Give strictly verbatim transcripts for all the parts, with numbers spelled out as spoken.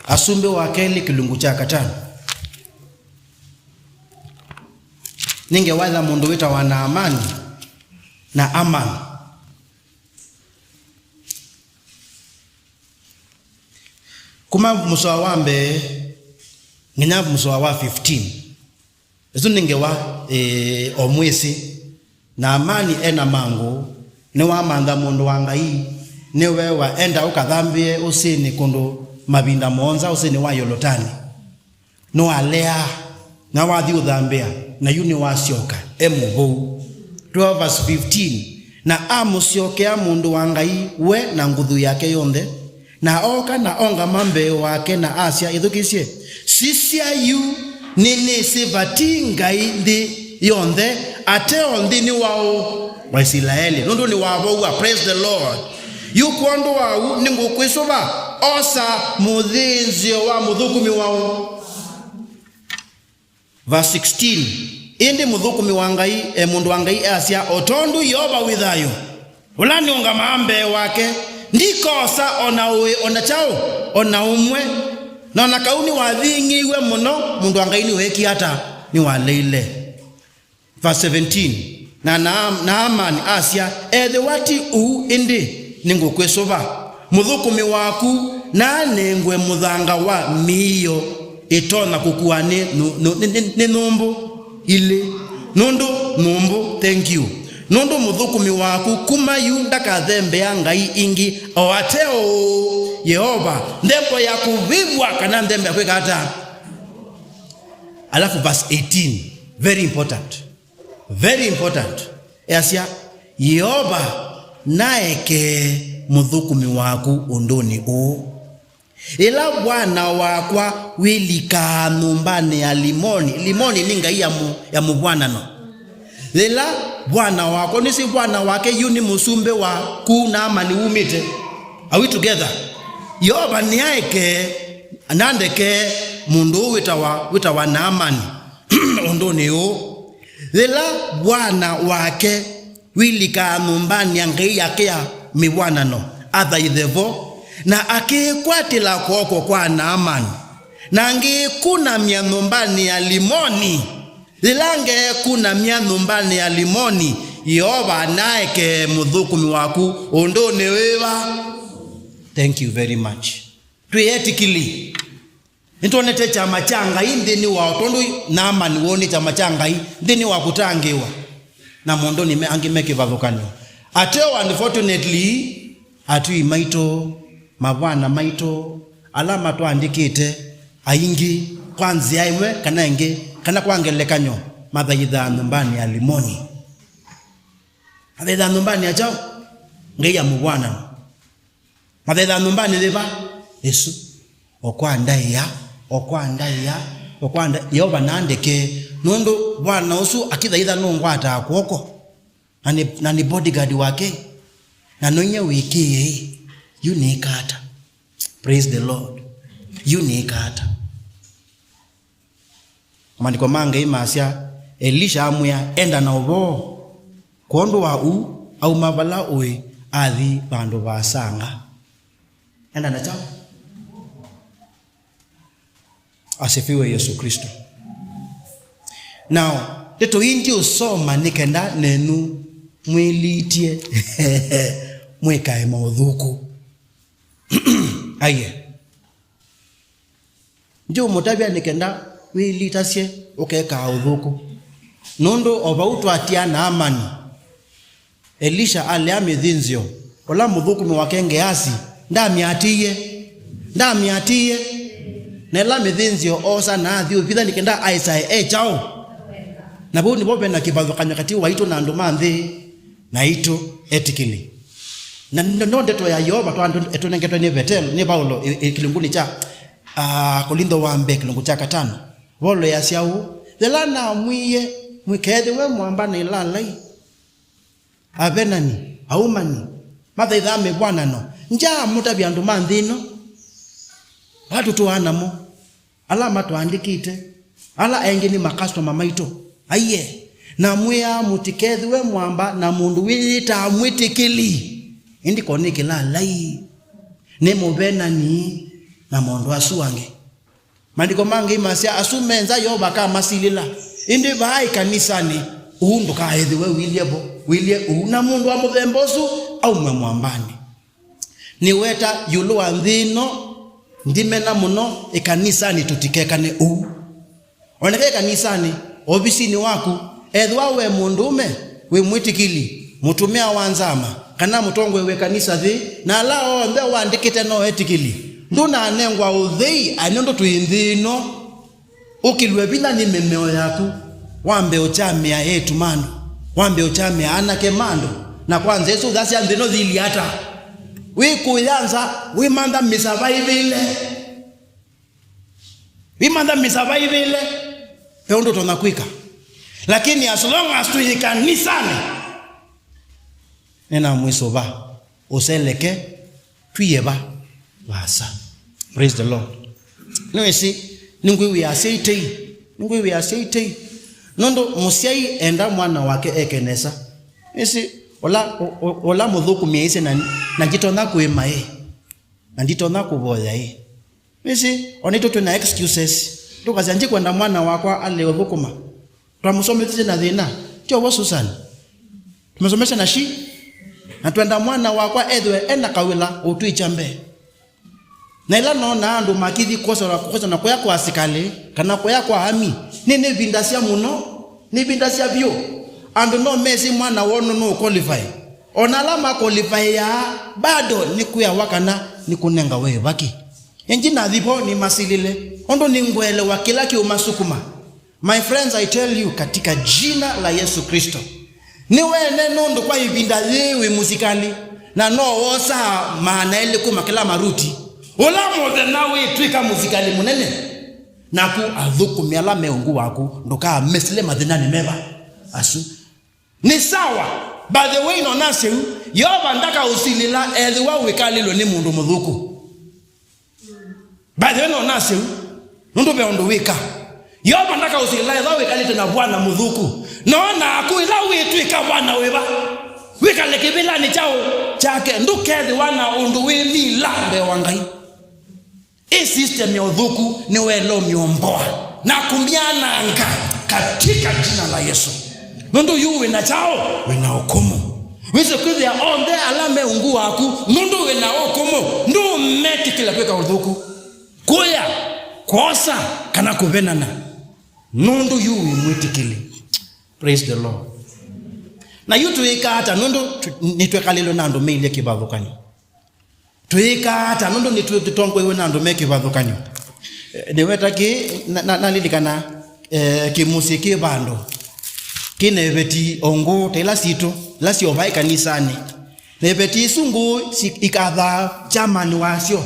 Asumbĩ wa kelĩ kĩlungu kya katano. Nĩ ngewa ya mũndũ wĩtawa Naamani, Naaman. Kuma mũsoa wa mbee nginya mũsoa wa fifteen. Ĩsu nĩ ngewa, ĩĩ, o mwĩsĩ. Naamani e na mangũ, nĩwamantha mũndũ wa Ngai, nĩweewa, "Enda ũkathambĩe ũsĩnĩ kũndũ mavinda mũonza ũsĩnĩ wa Yolotani." Nĩwaleaa, na wathi ũthambĩa, na yu nĩwasyoka e mũvou. Twelve verse fifteen, na amũsyokea mũndũ wa Ngai, we na nguthu yake yonthe, na ooka na oongama mbee wake na asya, "Ĩthukĩĩsye, sisya, yu nĩnĩsĩ vati Ngai nthĩ yonthe, ate o nthĩnĩ wa ũ? Wa Isilaeli, nũndũ nĩwavoua." Praise the Lord. Yu kwondũ wa ũu nĩngũkwĩsũva, osa mũthĩnzĩo wa mũthũkũmi wa ũ? Verse sixteen, ĩndĩ mũthũkũmi wa Ngai, e, mũndũ wa Ngai easya, "O tondũ Yeova wĩ thayũ, ũla nĩũngamaa mbee wake, ndikoosa o na ũĩ o na kyaũ o na ũmwe." Na o na kau nĩwathing'ĩĩw'e mũno, mũndũ wa Ngai nĩweekie ata? Nĩwaleile. Verse seventeen, na Naam-, Naamani asya, "Ethĩwa ti ũu ĩndĩ, nĩngũkwĩsũva, mũthũkũmi waku naanengwe mũthanga wa mĩio ĩtonya kũkua nĩ nũ-, nũ-, nĩ, nĩ, nĩ nyũmbũ ilĩ, nũndũ nyũmbũ, thank you, nũndũ mũthũkũmi waku kuma yu ndakathembea ngai ingĩ o ate ũũ Yeova, nthembo ya kũvĩvw'a kana nthembo ya kwĩka ata?" Alafu verse eighteen, very important. Very important. Easya, "Yeova naekee mũthũkũmi waku ũndũnĩ ũũ. Ĩla vwana wakwa wĩlikaa nyũmbanĩ ya Limoni." Limoni nĩ ngai ya mũ-, ya mũvw'anano. Yĩla vwana wakwa, nĩsĩ vwana wake yu nĩ mũsumbĩ wa kũu Naamani wumĩte. Are we together? Yeova nĩaekee, nandekee mũndũ ũũ wĩtawa, wĩtawa Naamani ũndũnĩ ũũ. Yĩla vwana wake wĩlikaa nyũmbanĩ ya ngai yake ya mĩvw'anano, athaithe vo, na akĩĩkwatĩla kw'oko kwa Naamani, na ngĩĩkunamya nyũmbanĩ ya Limoni. Yĩla ngeekunamya nyũmbanĩ ya Limoni, Yeova naekee mũthũkũmi waku ũndũnĩ wĩva? Thank you very much. Twĩ etĩkĩli. Nĩtwonete kyama kya Ngai nthĩnĩ wao, tondũ Naamani woonie kyama kya Ngai nthĩnĩ wa kũtangĩĩwa na maũndũnĩ me, angĩ me kĩvathũkany'o. Ateo, unfortunately, atwii maitũ, mavwana maitũ, ala matũandĩkĩte, aingĩ, kwa nzĩa ĩmwe kana ĩngĩ, kana kwa ngelekany'o, mathaithaa nyũmbanĩ ya Limoni. Mathaithaa nyũmbanĩ ya kyaũ? Ngai ya mũvw'anano. Mathaithaa nyũmbanĩ yĩva? Ĩsu. O kwa ndaĩa, o kwa ndaĩa, o kwa nda-, Yeova nandekee, nũndũ vwana ũsu akĩthaitha nũngwataa kw'oko, na nĩ, na nĩ bodyguard wake, na noinya wĩkĩe, yu nĩĩka ata? Praise the Lord. Yu nĩĩka ata? Maandĩko ma Ngai masya, Elisha amwĩa, "Enda na ũvoo." Kwondũ wa ũu, auma vala ũĩ, athi vandũ vaasanga. Enda na kyaũ? Asifiwe Yesu Kristo. Now, ndeto ii ndiũsoma nĩ kenda nenyu mwĩlitye mwĩkae maũthũku. Aiye. Ndiũmũtavya nĩ kenda wĩlitasye ũkekaa ũthũku. Nũndũ o vau twatia Naamani, Elisha alea mĩthĩnzĩo, ũla mũthũkũmi wake Ngeasi ndamyatĩie, ndamyatĩie. Na ĩla mĩthĩnzĩo oosa na athi ũvitha nĩ kenda aĩsae e kyaũ? Na vau nĩvo ve na kĩvathũkany'o katĩ waitũ na andũ ma nthĩ naitũ etĩkĩli. Na no, no ndeto ya Yeova twa-, tũnengetwe nĩ Vetelo, nĩ Vaulo, ĩ, ĩ, kĩlungunĩ kya, ah, Akolintho wa mbee, kĩlungu kya katano. Vaulo easya ũũ, "Yĩla namwĩie, mũikethĩwe mwamba na ilalai, avenani, aumani, mathaithaa mĩvw'anano, ndyaamũtavya andũ ma nthĩ ĩno, ala tũtũaa namo, ala matũandĩkĩte, ala aingĩ nĩ makastoma maitũ, aiye, namwĩaa mũtikethĩwe mwamba na mũndũ wĩyĩtaa mwĩtĩkĩli, ĩndĩ ko nĩ kĩlalai, nĩ mũvenani, na maũndũ asu angĩ. Maandĩko mangĩ masya, asu me nza Yeova akamasilĩla. Ĩndĩ vaa ĩkanisanĩ, ũu ndũkaethĩwe ũilye vo, ũilye ũu. Na mũndũ wa mũthemba ũsu aume mwambanĩ. Nĩweta ĩũlũ wa nthĩ ĩno, ndimena mũno ĩkanisanĩ tũtikekane ũu. Oneka ĩkanisanĩ, ovisinĩ waku, ethĩwa we mũndũũme wĩ mwĩtĩkĩli, mũtumĩa wa nzama, kana mũtongoi wĩ kanisa thĩ, na ala onthe ũandĩkĩte no etĩkĩli, ndũnanengwa ũthei aĩ nũndũ twĩ nthĩ ĩno. Ũkĩlw'e vinya nĩ mĩmeo yaku, wambe ũkyamĩa eĩtu ma andũ, wambe ũkyamĩa anake ma andũ, na kwa nzĩa ĩsu ũthasya nthĩ ĩno yĩilyĩ ata? Wĩkũya nza, wĩmantha mĩsavaivĩle. Wĩmantha mĩsavaivĩle, ve ũndũ ũtonya kwĩka. Lakini as long as twĩ ĩkanisanĩ, nĩnamwĩsũva, ũseleke, twie va? Vaasa. Praise the Lord. Nĩwĩsĩ, nĩngwĩw'ĩa asyai tei. Nĩngwĩw'ĩa asyai tei. Nũndũ mũsyai enda mwana wake eke nesa. Nĩsĩ, ũla, ũ-, ũ-, ũla mũthũkũmi aisye na, na nditonya kũĩma ĩ. Na nditonya kũvoya ĩ. Nĩsĩ, o naitũ twĩ na excuses. Tũkasya, "Ndikwenda mwana wakwa ale ũthũkũma." Twamũsomethisye na thĩna. Ti ũw'o, Susan? Tũmũsomesya na shi. Na twenda mwana wakwa ethĩwe e na kawĩla ũtwĩkya mbee. Na ĩla noonaa andũ makithi kwosa, kwosa na kũya kwa asikalĩ, kana kũya kwa army, nĩ, nĩvindasya mũno. Nĩvindasya vyũ. Andũ no mesĩ mwana woo nũũ nũ qualify. O na ala ma qualify-aa, bado nĩkwĩawa kana nĩkũnengawe ĩvaki. Ĩngĩ nathi vo nĩmasilĩle, ũndũ nĩngũelewa kĩla kĩũmasukuma. My friends, I tell you, katika jina la Yesu Kristo, nĩ wene nũndũ kwa ĩvinda yĩĩ wĩ mũsikalĩ, na no wosaa maana elĩ kuma kĩla maruti. Ũla mũthenya wĩtw'ĩka mũsikalĩ mũnene, naku athũkũmi ala me ungu waku ndũkamesĩle mathĩnanĩ meva asu. Nĩ sawa, by the way, nona syĩu, Yeova ndakaũsilĩla ethĩwa wĩkalĩlwe nĩ mũndũ mũthũku. By the way, nona syĩu, nũndũ ve ũndũ wĩka. Yeova ndakaũsilĩla ethĩwa wĩkalĩte na vwana mũthũku. No naku ĩla wĩtw'ĩka vwana wĩva, wĩkale kĩvĩlanĩ kyaũ kyake, ndũkethĩwa na ũndũ wĩmila mbee wa Ngai. Ĩ system ya ũthũku nĩwelomyomboa na kũmyananga katika jina la Yesu. Nũndũ yu wĩna kyaũ? Wĩna ũkũmũ. Wĩsĩ kwĩthĩa onthe ala me ungu waku, nũndũ wĩna ũkũmũ, ndũũmetĩkĩla kwĩka ũthũku, kũya, kwosa, kana kũvenana, nũndũ yu wĩ mwĩtĩkĩli. Praise the Lord. Na yu tũĩka ata? Nũndũ tũ-, nĩtwekalĩlwe na andũ meilye kĩvathũkany'o. Twĩkaa ata nũndũ nĩtũtongoew'e na andũ me kĩvathũkany'o? Eh, nĩweta kĩ, na, na, nalilikana, eh, kĩmũsyĩ kĩ vandũ kĩ na ĩveti o ngũ ta ila sitũ, ila syovaa ĩkanisanĩ. Na ĩveti isu ngũ si-, ikathaa chairman wasyo.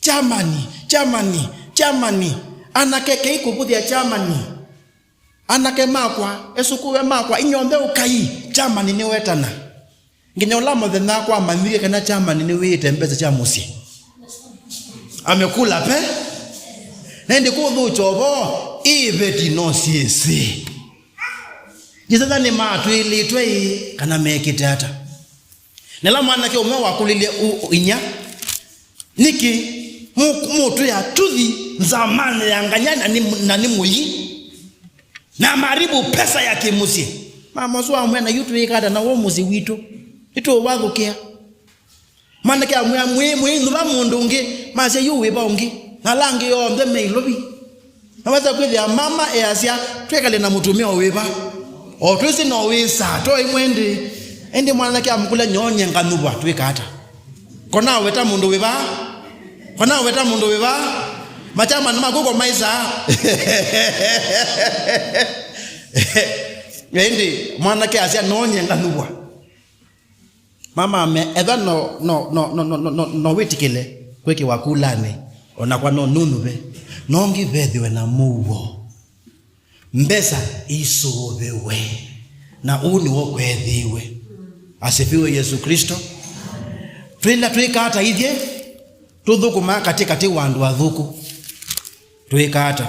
Chairman, chairman, chairman. Anake, kei kũvũthya chairman. Anake makwa, esũkũũe makwa, inyonthe ũkai, chairman nĩwetana. Nginya ũla mũthenya kwamanyĩkie kana chairman nĩwĩĩte mbesa sya mũsyĩ. Amekula pe. Na ĩndĩ kũthũkya ũvoo, ĩveti no syĩsĩ. Nĩsasa nĩmatwĩlĩtwe ĩ, kana mekĩte ata? Na ĩla mwanake ũmwe wakũlilye ũ-, ũ-, inyia, "Nĩkĩ mũ-, mũtwĩa tũthi nzamanĩ ya ngany'a na nĩ, na nĩ mũyi? Na maribu pesa ya kĩmũsyĩ." Mama ũsu amwĩa, "Na yu twĩĩka ata na w'o mũsyĩ witũ? Nĩtũũvathũkĩa." Mwanake amwĩa, "Mwĩ, mwĩinũva mũndũ ũngĩ." Masya, "Yu wĩva ũngĩ? Na ala angĩ onthe me Ilovi." Naweza kwĩthĩa mama easya, "Twĩkale na mũtumĩa o wĩva? O twĩsĩ no wĩsa, to imwe ĩndĩ." Ĩndĩ mwanake amũkũlya, "Nyoonye nganyuvwa, twĩka ata? Kona weta mũndũ wĩva? Kona weta mũndũ wĩva? Machama nĩ makuko maisa." Ĩndĩ mwanake asya, "Nyoonye nganyuvwa." Mama ame, etha no, no, no wĩtĩkĩle kwĩkĩwa kulanĩ, o nakwa no nũnuve, no ngĩvethĩwe na mũuo. Mbesa isũvĩwe, na ũu nĩw'o kweethĩiwe. Asifiwe Yesu Kristo. Twĩla twĩka ata ithyĩ tũthũkũmaa katĩ katĩ wa andũ athũku? Twĩka ata?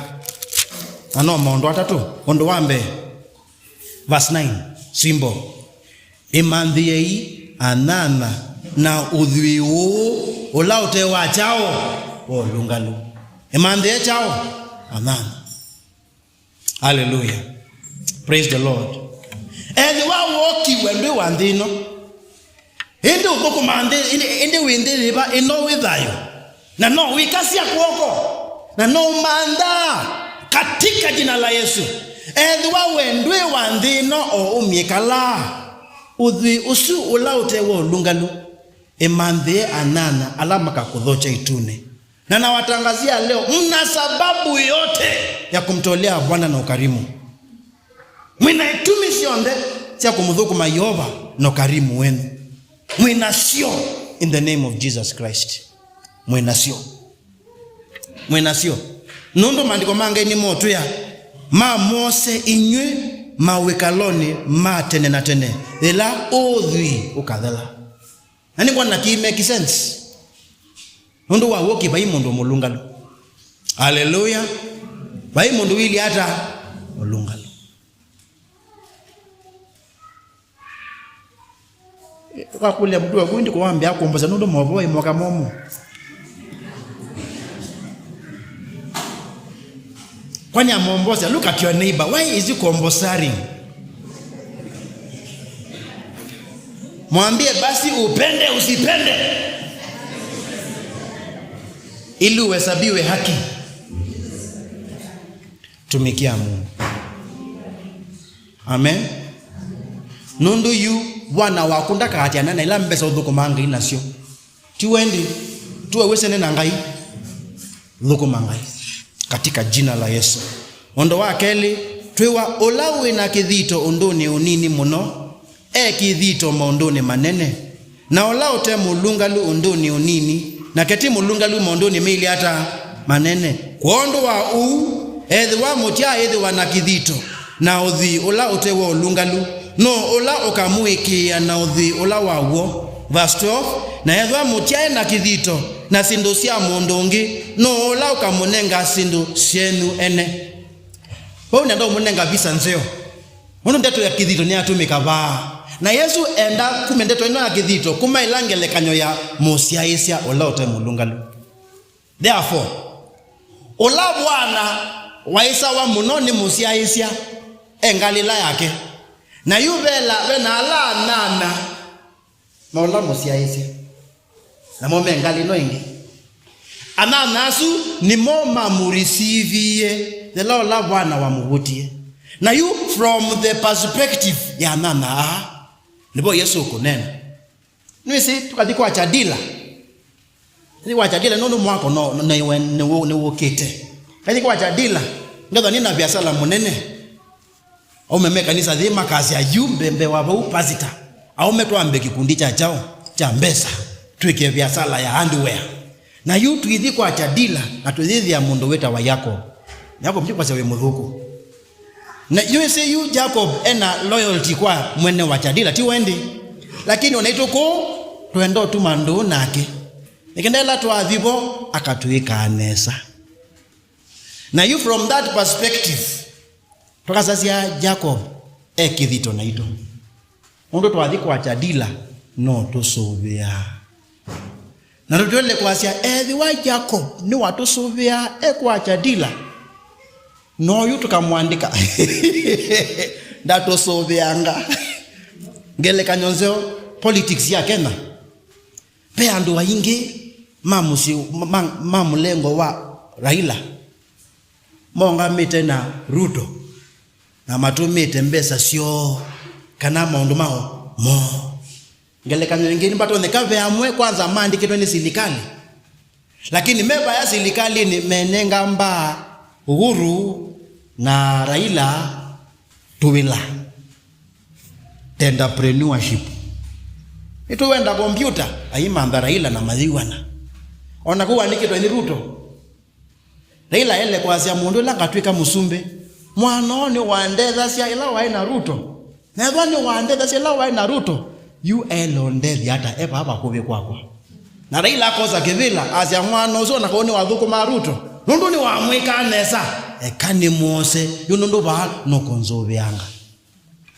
Na no maũndũ atatũ. Ũndũ wa mbee, verse nine, symbol. Ĩmanthĩei anyanya na ũthwii ũũ ũla ũte wa kyaũ. wa ũlũngalu. Ĩmanthĩe kyaũ? Anana. Hallelujah. Praise the Lord. Ethĩwa wookiwe ndwĩ wa nthĩ ĩno, ĩndĩ ũthũkũma nthĩ, ĩndĩ, ĩndĩ wĩ nthĩ yĩva ĩno wĩ thayũ, na no wĩkasya kw'oko, na no ũmanthaa katika jina la Yesu. Ethĩwa we ndwĩ wa nthĩ ĩno o ũmyĩkalaa, ũthwii ũsu ũla ũte wa ũlũngalu, ĩmanthĩe anana ala makakũthokya ĩtunĩ. Na nawatangazia leo, mna sababu yote ya kumtolea Bwana na ukarimu. Mwĩna itumi syonthe sya kũmũthũkũma Yeova na ũkarimu wenu. Mwĩnasyo in the name of Jesus Christ. Mwĩnasyo. Mwĩnasyo. Nũndũ maandĩko ma Ngai nĩmotwĩa, mamwose inyw'ĩ mawĩkalonĩ ma tene na tene, yĩla ũthwii ũkathela. Na nĩngwona kĩ make sense. Nũndũ wa wũki vai mũndũ mũlũngalu. Haleluya. Vai mũndũ wĩlĩ ata mũlũngalu. Ũkakũlya mũndũ waku ĩndĩ kũwambĩa kũmbosa nũndũ movoo ĩmoka momo. Kwani amombose, look at your neighbor. Why is he kombosaring? Mwambie basi, upende usipende, ili uhesabiwe haki. Tumikia Mungu. Amen. Nũndũ yu vwana waku ndakaatĩana na ila mbesa ũthũkũmaa Ngai nasyo. Ti wendi, tuwe wĩsene na Ngai. Thũkũma Ngai. Katika jina la Yesu. Ũndũ wa kelĩ, twĩwa ũla wĩ na kĩthito ũndũnĩ ũnini mũno, e kĩthito maũndũnĩ manene. Na ũla ũte mũlũngalu ũndũnĩ ũnini, nake ti mũlũngalu maũndũnĩ meilye ata manene. Kwondũ wa ũu, ethĩwa mũtyaĩthĩwa na kĩthito na ũthwii ũla ũte wa ũlũngalu, nũũ ũla ũkamũĩkĩĩa na ũthwii ũla wa w'o? Verse twelve, na ethĩwa mũtyaĩ na kĩthito na syĩndũ sya mũndũ ũngĩ, nũũ ũla ũkamũnenga syĩndũ syenyu ene? Vau nenda ũmũnenga visa nzeo. Ũndũ ndeto ya kĩthito nĩyatũmĩka vaa. Na Yesũ enda kumya ndeto ĩno ya kĩthito kuma ĩla ngelekany'o ya mũsyaĩĩsya ũla ũte mũlũngalu. Therefore, ũla vwana waĩsawa mũno nĩ mũsyaĩĩsya e ngalĩ ĩla yake. Na yu vela ve na ala anana ma ũla mũsyaĩĩsya. Namo me ngalĩ ĩno ĩngĩ. Anana asu nĩmo mamũrĩsivie yĩla ũla vwana wamũvũtie. Na yu from the perspective ya anana aa, nĩvo Yesũ ũkũneena. Nĩwĩsĩ tũkathi kwa Chadila. Nĩ kwa Chadila nũndũ mwako no, no, nĩwe, nĩwũ-, nĩwũkĩte. Kathi kwa Chadila, ngethwa nĩ na viasala mũnene. Aume me kanisa yĩ makasya yu mbembe wa vau pasita. Aume twambe kĩkundi kya kyaũ kya mbesa. Twĩke viasala ya hardware. Na yu tũithi kwa Chadila na tũyĩthĩa mũndũ wĩtawa Yakob. Yakob ndikwasya wĩ mũthũku. Na yu ĩsĩ yu Jacob ena loyalty kwa mwene wa Chadila, ti wendi? Lakini ona itũ kũu, twenda ũtuma ndũũ nake. Nĩkenda ĩla twathi vo, akatwĩkaa nesa. Na yu from that perspective, tũkasasya Jacob e kĩthito naitũ. Ũndũ twathi kwa Chadila, no tũsũvĩaa. Na tũtwele kwasya, ethĩwa Jacob nĩwatũsũvĩaa e kwa Chadila, no yu tũkamwandĩka. Ndatũsũvĩanga. Ngelekany'o nzeo, politics ya Kenya. Ve andũ aingĩ ma mũsyĩ, ma, ma mũlengo wa Raila. Maũngamĩte na Ruto na matũmĩte mbesa syoo kana maũndũ mao moo. Ngelekany'o ĩngĩ nĩvatonyeka ve amwe kwanza maandĩkĩtwe nĩ silikalĩ, lakini me vaya silikalĩnĩ menenga mbaa Uhuru na Raila tũwĩla. Entrepreneurship. Nĩtũwenda kombyũta, aimantha Raila na mayĩw'ana. O na kũu andĩkĩtwe nĩ Ruto. Raila ele kwasya mũndũ ĩla ngatw'ĩka mũsumbĩ, mwana ũũ nĩwandethasya ĩla waĩ na Ruto. Na ethwa nĩwandethasya ĩla waĩ na Ruto, yu ele ũndethya ata e vaa vakuvĩ kwakwa? Na Raila akosa kĩvĩla, asya mwana ũsu o na kau nĩwathũkũmaa Ruto, nũndũ nĩwamwĩkaa nesa, eka nĩmwose, yu nũndũ vaa nũkũnzũvĩanga.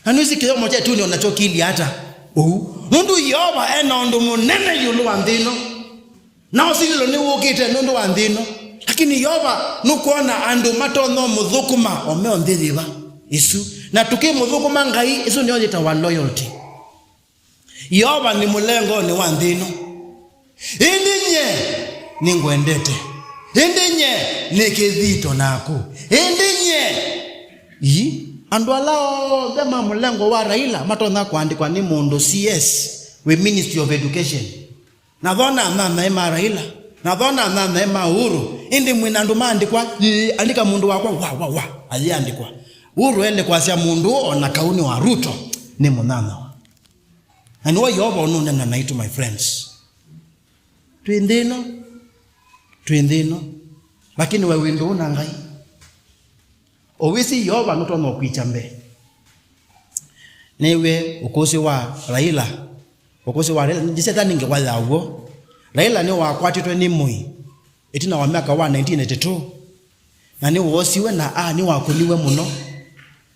Na nĩwĩsĩ kĩyomo kya ĩtunĩ o nakyo kĩilyĩ ata ũu? Nũndũ Yeova e na ũndũ mũnene ĩũlũ wa nthĩ ĩno. Na ũsilĩlo nĩwũkĩte nũndũ wa nthĩ ĩno. Lakini Yeova nũkwona andũ matonya ũmũthũkũma o me o nthĩ yĩva ĩsu. Na tũkĩmũthũkũma Ngai, ĩsu nĩyo yĩtawa loyalty. Yeova nĩ mũlengonĩ wa nthĩ ĩno. Ĩndĩ nye nĩngwendete. Ĩndĩ nye nĩ kĩthito naku. Ĩndĩ nye. Ii, andũ ala onthe ma mũlengo wa Raila matonya kũandĩkwa nĩ mũndũ C S wĩ Ministry of Education. Na thona anyanyae ma Raila. Na thona anyanyae ma Uhuru. Ĩndĩ mwĩ na andũ maandĩkwa, ii, andĩka mũndũ wakwa, wa, wa, wa, ayĩandĩkwa. Uhuru ele kwasya mũndũ ũũ o na kau nĩ wa Ruto, nĩ mũnyanyawa. Na nĩwe Yeova ũnũneena naitũ, my friends. Twĩ nthĩ ĩno, twĩ nthĩ ĩno, lakini we wĩ ndũũ na Ngai? Ũwĩsĩ Yeova nũtonya ũkwĩkya mbee. Nĩw'e ũkũsĩ wa Raila, ũkũsĩ wa Raila, ndiseta nĩ ngewa ya w'o. Raila nĩwakwatĩtwe nĩ Moi ĩtina wa myaka wa nineteen eighty-two, na nĩwoosiwe na a, nĩwakũniwe mũno,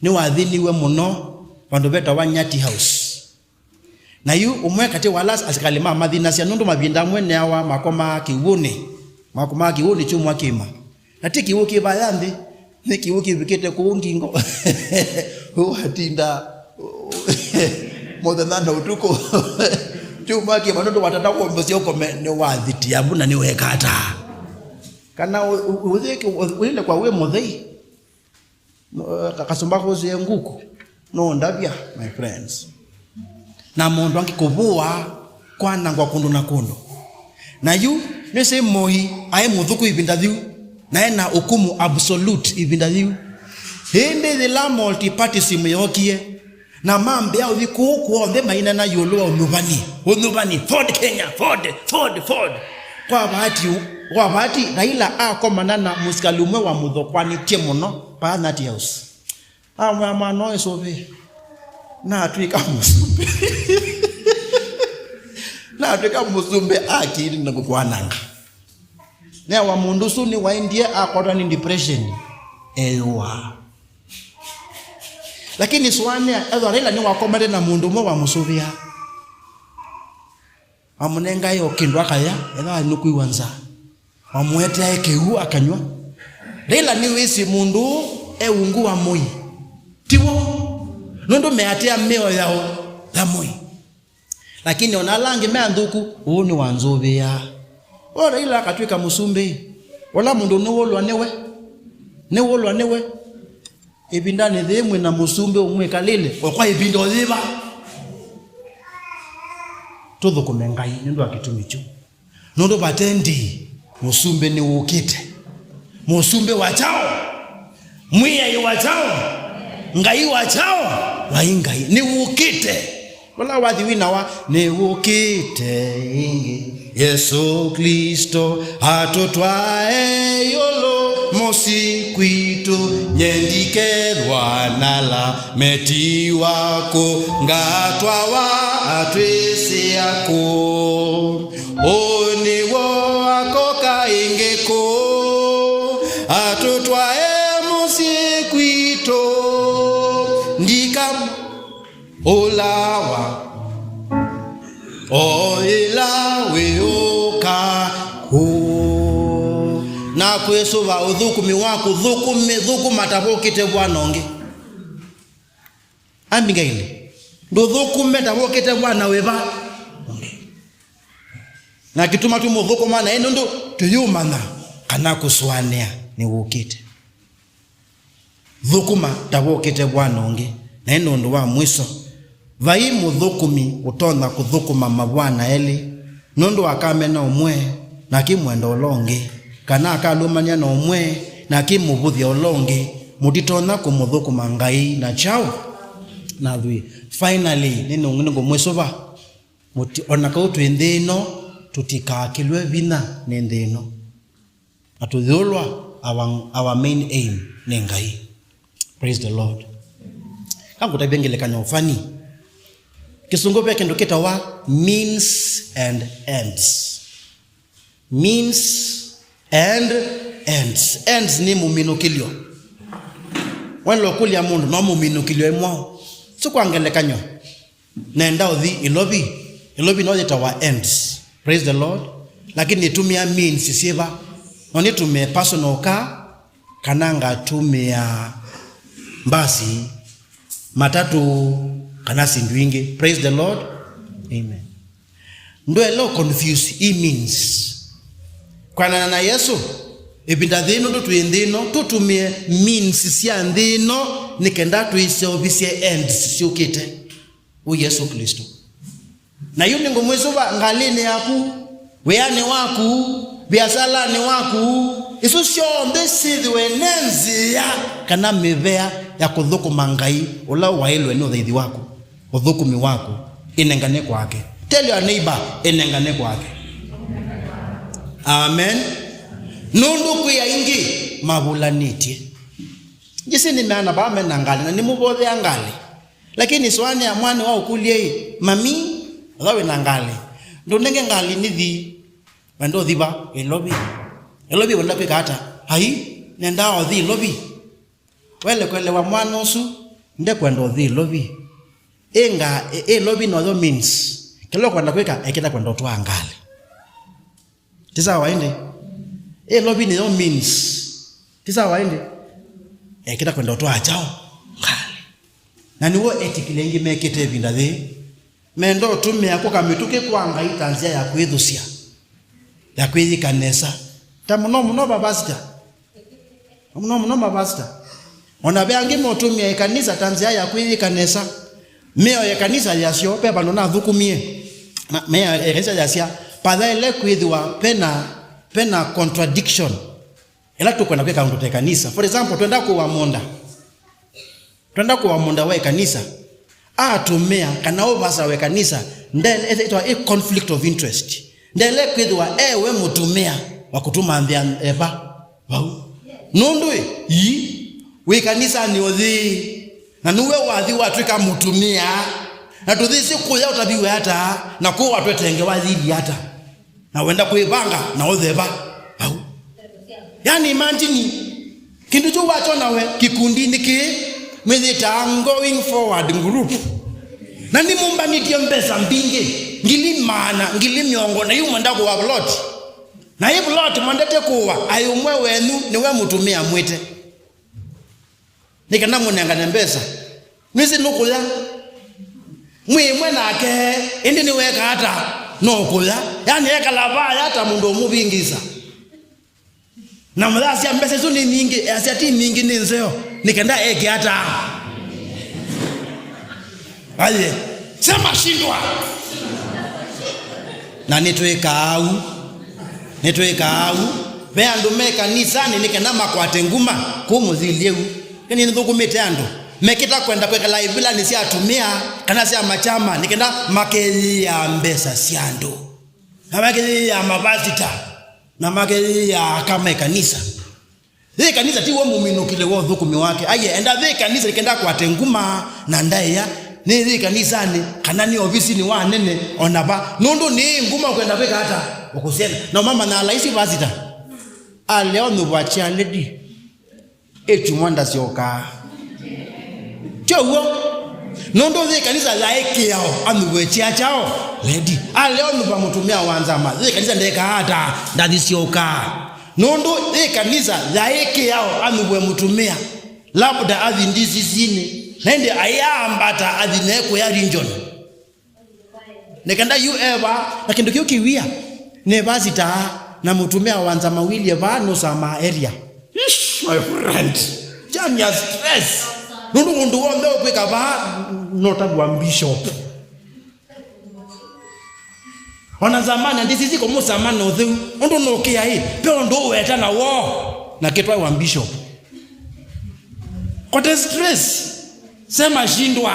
nĩwathĩniwe mũno vandũ vetawa Nyati House. Na yu ũmwe katĩ wa ala asikalĩ mamathinasya, nũndũ mavinda amwe neawa makomaa kĩw'ũnĩ, makomaa kĩw'ũnĩ kyumwa kĩima. Na ti kĩw'ũ kĩ vaya nthĩ, nĩ kĩw'ũ kĩvikĩte kũu ngingo. Ũatinda mũthenya na ũtukũ. Kyumwa kĩima nũndũ watata kwombosya ũkome nĩwathitia mbu na nĩweka ata. Kana ũ- ũ- ũyĩke- ũyĩlekwa wĩ mũthei. No, ka- kasũmba kũsĩe nguku. No ndavya, my friends. Na maũndũ angĩ kũvũa, kwanangwa kũndũ na kũndũ. Na yu, nĩsĩ Moi aĩ mũthũku ĩvinda yĩu, na ena ũkumu absolute ĩvinda yĩu. Ĩndĩ yĩla multipartyism yookie, na mambĩa ũthi kũu kw'onthe mainena ĩũlũ wa ũnyuvani, ũnyuvani, Ford Kenya, Ford, Ford, Ford. Kwa bahati, kwa bahati, Raila akomana na mũsikalĩ ũmwe wamũthokwanĩtye mũno, vaa Nyati House. Amwĩa, mwana ũyũ ĩsũvĩe, natw'ĩka mũsumbĩ. Natw'ĩka mũsumbĩ, akili na kũkwananga. Newa mũndũ ũsu nĩwaendie akwatwa nĩ depression, eyũaa. Lakini sũanĩa, ethwa Raila nĩwakomete na mũndũ ũmwe wamũsũvĩaa. Amũnengae o kĩndũ akaya, ethĩwa nũkwĩw'a nzaa. Amũeteae kĩw'ũ akanywa. Raila nĩwĩsĩ mũndũ ũũ e ungu wa Moi. Tiw'o? Nũndũ meatĩa mĩao yao ya Moi. Lakini ona ala angĩ me athũku, ũũ nĩwanzũvĩaa. O Raila akatw'ĩka mũsumbĩ, ũla mũndũ nĩwũlwa nĩwe. Nĩwũlwa nĩwe. Ĩvindanĩ yĩĩ mwĩ na mũsumbĩ ũmwĩkalĩle, o kwa ĩvinda o yĩva? Tũthũkũme Ngai nũndũ wa kĩtumi kyu. Nũndũ vate ndĩi, mũsumbĩ nĩwũkĩte. Mũsumbĩ wa kyaũ? Mwĩai wa kyaũ? Ngai wa kyaũ? Vai Ngai. Nĩwũkĩte. Ũla wathi winawa nĩwũkĩte ĩngĩ. Yesũ Klĩsto atũtwae ĩũlũ mũsyĩ kwitũ, nye ndikethwa nala metiwa kũ, ngatwawa atwĩsĩa kũ. Ũũ nĩw'o akoka ĩngĩ kũ, atũtwae mũsyĩ kwitũ, ndika Ũlawa o ĩla wĩũka kũũ. Na kwĩsũva ũthũkũmi waku, thũkũmi, thũkũma ta vũkĩte vwana ũngĩ. Abigaili, ndũthũkũme ta vũkĩte vwana wĩva ũngĩ. Na kĩtuma tũmũthũkũma naĩ nũndũ tũyũmanya kana kũsũanĩa nĩwũkĩte. Thũkũma ta vũkĩte vwana ũngĩ. Na ĩndĩ ũndũ wa mwiso, vai mũthũkũmi ũtonya kũthũkũma mavwana elĩ, nũndũ akamena ũmwe, na akĩmwenda ũla ũngĩ, kana akalũmany'a na ũmwe, na akĩmũvũthya ũla ũngĩ. Mũtitonya kũmũthũkũma Ngai na kyaũ? Na athwii. Finally, nĩ nũngũ nĩngũmwĩsũva, mũti-, o na kau twĩ nthĩ ĩno, tũtikakĩlwe vinya nĩ nthĩ ĩno. Na tũyũlwa, our, our main aim nĩ Ngai. Praise the Lord. Kangũtavya ngelekany'o funny. Kĩsũngũ ve kĩndũ kĩtawa means and ends. Means and ends. Ends nĩ mũminũkĩlyo. Wenda ũkũlya mũndũ no mũminũkĩlyo ĩmwaũ. So kwa ngelekany'o, nenda ũthi Ilovi. Ilovi no yĩtawa ends. Praise the Lord. Lakini nĩtũmĩa means syĩva? No nĩtũmĩe personal car, kana ngatũmĩa mbasi, matatũ, kana syĩndũ ingĩ? Praise the Lord. Amen. Ndwaĩle ũ confuse i means. Kwanana na Yesũ, ĩvinda yĩĩ nũndũ twĩ nthĩ ĩno, tũtũmĩe means sya nthĩ ĩno nĩ kenda twĩseũvisye ends syũkĩte. Ũ Yesũ Klĩsto. Na yu nĩngũmwĩsũva ngalĩnĩ yaku, wĩanĩ waku, viasalanĩ waku, isu syonthe syĩthĩwe ne nzĩa kana mĩvea ya kũthũkũma Ngai ũla waĩlwe nĩ ũthaithi waku, ũthũkũmi waku, ĩnengane kwake. Tell your neighbor, ĩnengane kwake. Amen. Nũndũ kwĩ aingĩ mavũlanĩtye. Njĩsĩ nĩ meana vaa mena ngalĩ na nĩmũvothea ngalĩ. Lakini sũanĩa mwana wa ũkũlye-ĩ, "Mami, ethĩwa wĩ na ngalĩ, ndũnenge ngalĩ nĩthi. Wenda ũthi va? Ĩlovi." "Ĩlovi wenda kwĩka ata?" "Ai, nendaa ũthi Ĩlovi." Waĩle kũelewa mwana ũsu ndekwenda ũthi Ĩlovi. Ĩnga, ĩ-, Ĩlovi noyo means. Kĩla ũkwenda kwĩka, ekĩta kwenda ũtwaa ngalĩ. Ti sawa ĩndĩ? Ĩlovi nĩyo means. Ti sawa ĩndĩ? Ekĩta kwenda ũtwaa kyaũ? Ngalĩ. Na nĩw'o etĩkĩli aingĩ mekĩte ĩvinda yĩĩ. Menda ũtũmĩa kũka mĩtũkĩ kwa Ngai ta nzĩa ya kwĩthusya, ya kwĩyĩka nesa. Ta mũno mũno mavasita. Mũno mũno mavasita. O na ve angĩ motũmĩa ĩkanisa ta nzĩa ya kwĩyĩka nesa. Mĩao ya ĩkanisa yasyo, ve vandũ nathũkũmie. Na mĩao ya ĩkanisa yasya, vathaĩle kwĩthĩwa vena, vena contradiction. Ĩla tũkwenda kwĩka ũndũ ta ĩkanisa. For example, twenda kũa mũũnda. Twenda kũa mũũnda wa ĩkanisa. Atũmĩa kana ũvasa wa ĩkanisa, nde-, ĩtawa ĩ conflict of interest. Ndele kwĩthĩwa e we mũtũmĩa wa kũtũmanthĩa eva vau. Nũndũ ĩ, ii, wĩ kanisanĩ ũthi, na nĩwe wathi watw'ĩka mũtũmĩa, na tũthĩsĩ kũya ũtaviwe ata, na kũũ watwetengewa yĩli ata, na wenda kwĩvanga na ũtheva vau. Yani, imagine, kĩndũ kyu wakyona we kĩkundinĩ kĩĩ, mwĩyĩtaa Going Forward Group. Na nĩmũmbanĩtye mbesa mbingĩ, ngili maana, ngili mĩongo, na yu mwenda kũa plot. Na ĩ plot mwendete kũa, aĩ ũmwe wenyu nĩwe mũtũmĩa mwĩte. Nĩ kana mũnengane mbesa. Nĩsĩ nũkũya. Mwĩ ĩmwe nake, ĩndĩ nĩweka ata? No kũya. Yani ekala vaya ta mũndũ ũmũvingisa. Na mũyasya mbesa isu nĩ nyingĩ, easya ti nyingĩ, nĩ nzeo, nĩ kenda eke ata? Aye, sema shindwa. Na nĩtwĩkaa ũu. Nĩtwĩkaa ũu. Ve andũ me kanisanĩ nĩ kenda makwate nguma kũu mũthilye ũu. Nĩ nĩthũkũmĩte andũ mekĩta kwenda kwĩkala ivĩlanĩ sya atumĩa kana sya machama nĩ kenda makeyĩaa mbesa sya andũ. Na makeyĩaa mavasita. Na makeyĩaa aka ma ĩkanisa. Yĩ ĩkanisa ti w'o mũminũkĩle wa ũthũkũmi wake. Aiye, enda yĩ ĩkanisa nĩ kenda akwate nguma na ndaĩa. Nĩ yĩ ĩkanisanĩ, kana nĩ ovisinĩ wa anene, o na va. Nũndũ nĩ nguma ũkwenda kwĩka ata? Ũkũsyenda. Na mamanya laisi vasita. Alea ũnyuvwa chair lady. Ĩtumwa ndasyokaa. Tyo w'o? Nũndũ yĩ ĩkanisa yaĩ kĩao, anyuvwe chair kyaũ? Lady. Alea ũnyuva mũtũmĩa wa nzama, yĩ ĩkanisa ndekaa ata? Ndathi syokaa. Nũndũ yĩ ĩkanisa yaĩ kĩao, anyuvwe mũtũmĩa. Labda athi D C C-nĩ. Na ĩndĩ aiambata athi naĩ kũya region. Nĩ kenda yu eva, na kĩndũ kĩu kĩwia, nĩ vasita na mũtũmĩa wa nza mawili eva nũsamaa area. Ish, my friend. Jam ya stress. Nũndũ ũndũ w'onthe ũkwĩka vaa, notavwa bishop. Ona zamani, ndisisi kũmũsama na ũtheu. Ũndũ nũkĩa ĩ, pe ũndũ ũweta na woo, na kĩtwaĩwa bishop. Kote stress. Sema shindwa.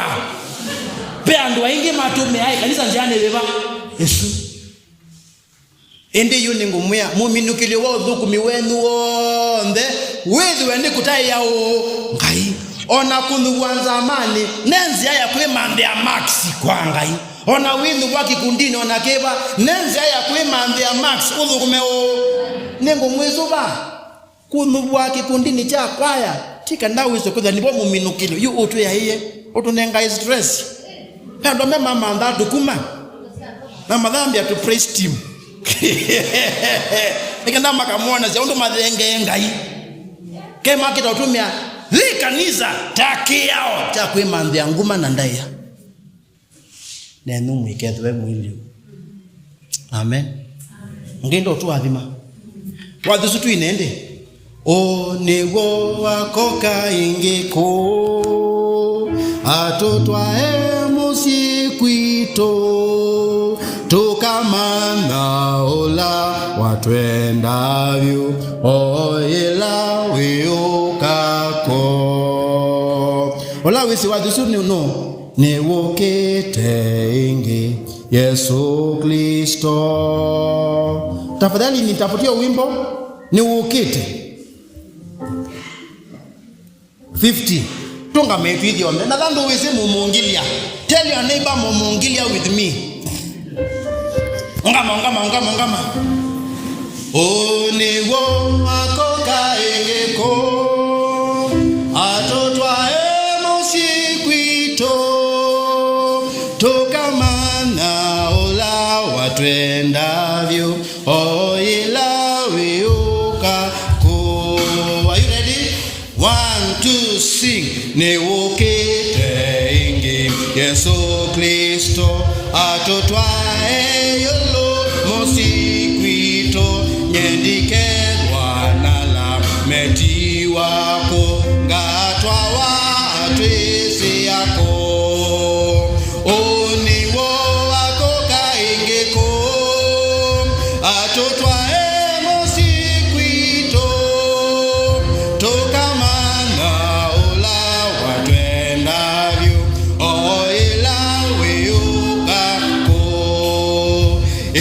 Pe andũ aingĩ matũmĩaa ĩkanisa nzĩanĩ yĩva? Ĩsu. Ĩndĩ yu nĩngũmwĩa, mũminũkĩlyo wa ũthũkũmi wenyu w'onthe wĩthĩwe nĩ kũtaĩa ũũ Ngai. O na kũnyuvwa nzamanĩ, ne nzĩa ya kwĩmanthĩa marks kwa Ngai. O na wĩnyuvwa kĩkundinĩ o na kĩva, ne nzĩa ya kwĩmanthĩa marks ũthũkũme ũũ. Nĩngũmwĩsũva. Kũnyuvwa kĩkundinĩ kya kwaya, ti kana wĩse kwĩthĩa nĩvo mũminũkĩlyo. Yu ũtwĩaĩe, ũtũnengae stress. Ve andũ amwe mamanthaa tũkuma, na mathambĩa tũ praise team. Nĩ kenda makamwonasya ũndũ mathengee Ngai. Ke makĩta ũtũmĩa yĩ kanisa ta kĩao kya kwĩmanthĩa nguma na ndaĩa. Nenyu mwĩkethĩwe mwĩlĩu. Amen. Ngai ndotuathima. Wathi ũsu twine ĩndĩ. Ũũ nĩw'o wakoka ĩngĩ kũũ, atũtwae mũsyĩ kwitũ, tũkamanya ũla watwenda vyũ, o yĩla wĩũka kũũ. Ũla wĩsĩ wathi ũsu nĩ nũũ? Nĩwũkĩte ĩngĩ Yesũ Klĩsto. Tafadhali nitafutie wimbo. Nĩwũkĩte. Fifty. Tũngame twĩ ithyonthe. Na thandũ wĩsĩ mũmũngĩlya. Tell your neighbor, "Mũmũngĩlya with me." Ungama, ungama, ungama, ungama. Ũũ nĩw'o akoka ĩngĩ kũũ, atũtwae mũsyĩ kwitũ, tũkamanya ũla watwenda vyũ, o yĩla wĩũka kũũ. Are you ready? One, two, sing. Nĩwũkĩte ĩngĩ Yesũ Klĩsto, atũtwae ĩũlũ mũsyĩ kwitũ. Nye ndikethwa na la metiwa kũ, ngatwawa atwĩsĩa kũ. Ũũ nĩw'o akoka ĩngĩ kũũ, atũtwae mũsyĩ kwitũ, tũkamanya ũla watwenda vyũ, o ĩla wĩũka kũũ.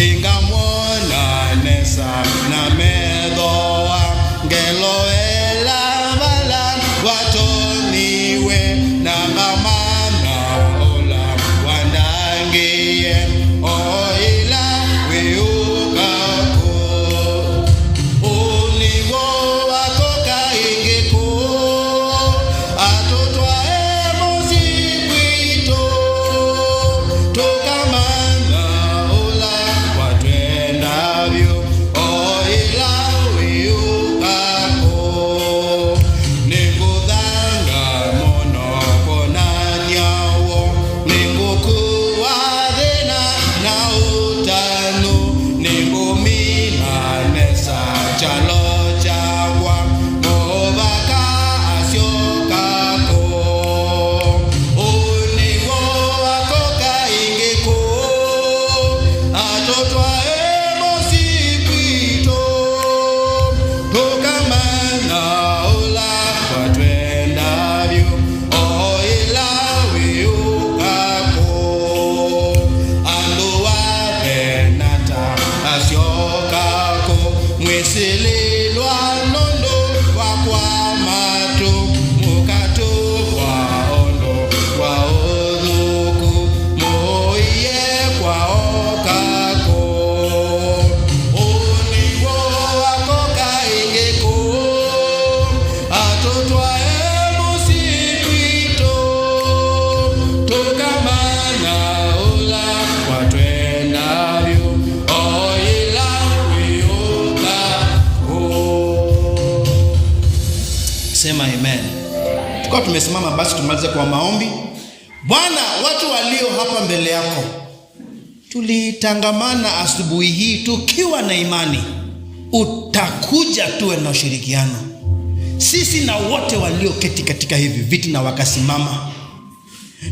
Ĩngamwona nesa na metho aa, ngeloela vala vatonyiwe, na ngamanya ũla wandangĩie, o ĩla wĩũka kũũ. Ũũ nĩw'o akoka ĩngĩ kũũ, atũtwae mũsyĩ kwitũ, tũkamanya ũla watwenda vyũ, o ĩla wĩũka kũũ. Nĩngũthanga mũno kwonany'a w'o, nĩngũkua thĩna na ũtanu, nĩngũmina nesa kyalo kyakwa, mũvaka asyoka kũũ. Ũũ nĩw'o akoka ĩngĩ kũũ, atũtwae mũsyĩ kwitũ, tũkamanya ũla watwenda vyũ, o ĩla wĩũka kũũ. Andũ a Venata asyoka kũũ, mwĩsĩlĩlwa nũndũ wa kwa matũ, mũkatũvwa ũndũ wa ũthũku, mũiye kwa oka kũũ. Ũũ nĩw'o akoka ĩngĩ kũũ, atũtwae mũsyĩ kwitũ, tũkamanya ũla watwenda vyũ, o yĩla wĩũka kũũ. Sema amen. Tukiwa tumesimama basi, tumalize kwa maombi. Bwana, watu walio hapa mbele yako, tulitangamana asubuhi hii tukiwa na imani utakuja tuwe na ushirikiano, sisi na wote walioketi katika hivi viti na wakasimama.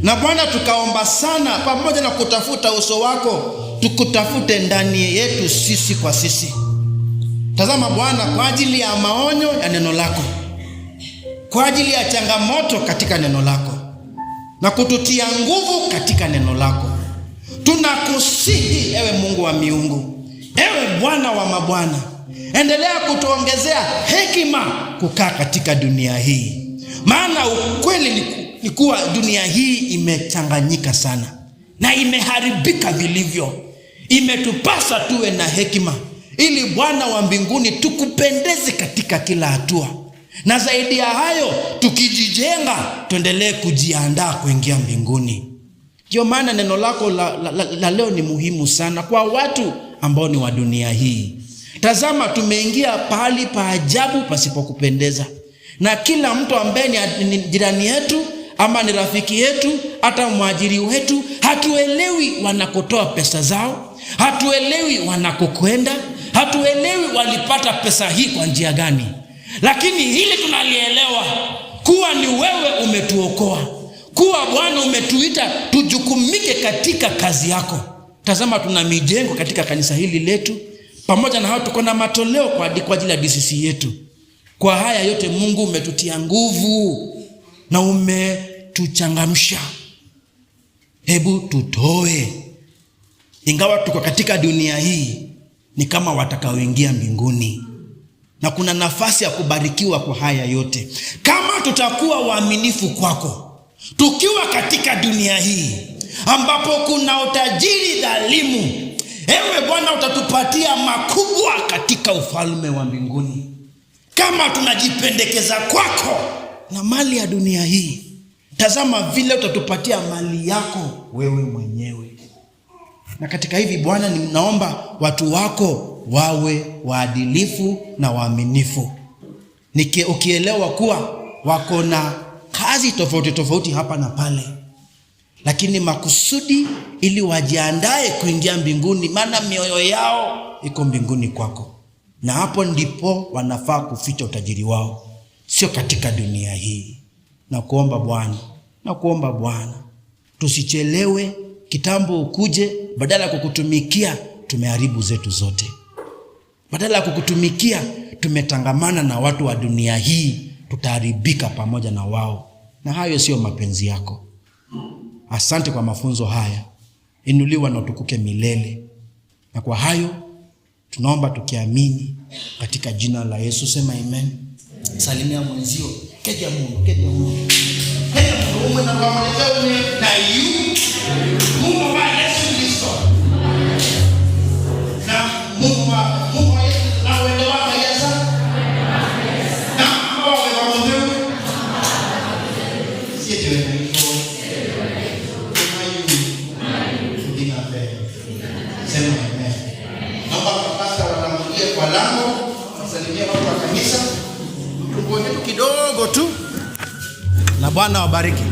Na Bwana, tukaomba sana, pamoja na kutafuta uso wako, tukutafute ndani yetu sisi kwa sisi. Tazama Bwana, kwa ajili ya maonyo ya neno lako, kwa ajili ya changamoto katika neno lako, na kututia nguvu katika neno lako. Tunakusihi, ewe Mungu wa miungu, ewe Bwana wa mabwana, endelea kutuongezea hekima kukaa katika dunia hii, maana ukweli ni ku-, ni kuwa dunia hii imechanganyika sana na imeharibika vilivyo. Imetupasa tuwe na hekima ili, Bwana wa mbinguni, tukupendeze katika kila hatua, na zaidi ya hayo, tukijijenga, tuendelee kujiandaa kuingia mbinguni. Ndio maana neno lako la, la, la, la leo ni muhimu sana kwa watu ambao ni wa dunia hii. Tazama, tumeingia pahali pa ajabu pasipokupendeza, na kila mtu ambaye ni, ni jirani yetu ama ni rafiki yetu, hata mwajiri wetu, hatuelewi wanakotoa pesa zao, hatuelewi wanakokwenda, hatuelewi walipata pesa hii kwa njia gani. Lakini hili tunalielewa, kuwa ni wewe umetuokoa, kuwa Bwana umetuita tujukumike katika kazi yako. Tazama, tuna mijengo katika kanisa hili letu, pamoja na hao tuko na matoleo kwa, kwa ajili ya D C C yetu. Kwa haya yote, Mungu, umetutia nguvu na umetuchangamsha. Hebu tutoe. Ingawa tuko katika dunia hii, ni kama watakaoingia mbinguni, na kuna nafasi ya kubarikiwa kwa haya yote kama tutakuwa waaminifu kwako. Tukiwa katika dunia hii ambapo kuna utajiri dhalimu, ewe Bwana, utatupatia makubwa katika ufalme wa mbinguni kama tunajipendekeza kwako na mali ya dunia hii. Tazama vile utatupatia mali yako wewe mwenyewe. Na katika hivi, Bwana, ninaomba watu wako wawe waadilifu na waaminifu, niki-, ukielewa kuwa wako na kazi tofauti tofauti hapa na pale, lakini makusudi ili wajiandae kuingia mbinguni, maana mioyo yao iko mbinguni kwako, na hapo ndipo wanafaa kuficha utajiri wao, sio katika dunia hii. Na kuomba Bwana, na kuomba Bwana, tusichelewe, kitambo ukuje. Badala ya kukutumikia, tumeharibu zetu zote. Badala ya kukutumikia, tumetangamana na watu wa dunia hii, tutaharibika pamoja na wao, na hayo sio mapenzi yako. Asante kwa mafunzo haya. Inuliwa na utukuke milele. Na kwa hayo, tunaomba tukiamini katika jina la Yesu. Sema amen. Salimia mwenzio. Kethya mũndũ, kethya mũndũ. Kethya mũndũ ũmwe na kwamũlĩkya ũmwe na yu. Mumo wa Yesu Kristo. Na mumo wa, mumo wa Yesu na wendo wa Ngai Asa. Na mama wa wema mũtheu. Siete wena iko. Kuma yu. Kuthina mbele. Sema amen. Naomba mapasta watangulie kwa lango, wasalimie watu wa kanisa. Tukuone tu kidogo tu. Na Bwana wabariki.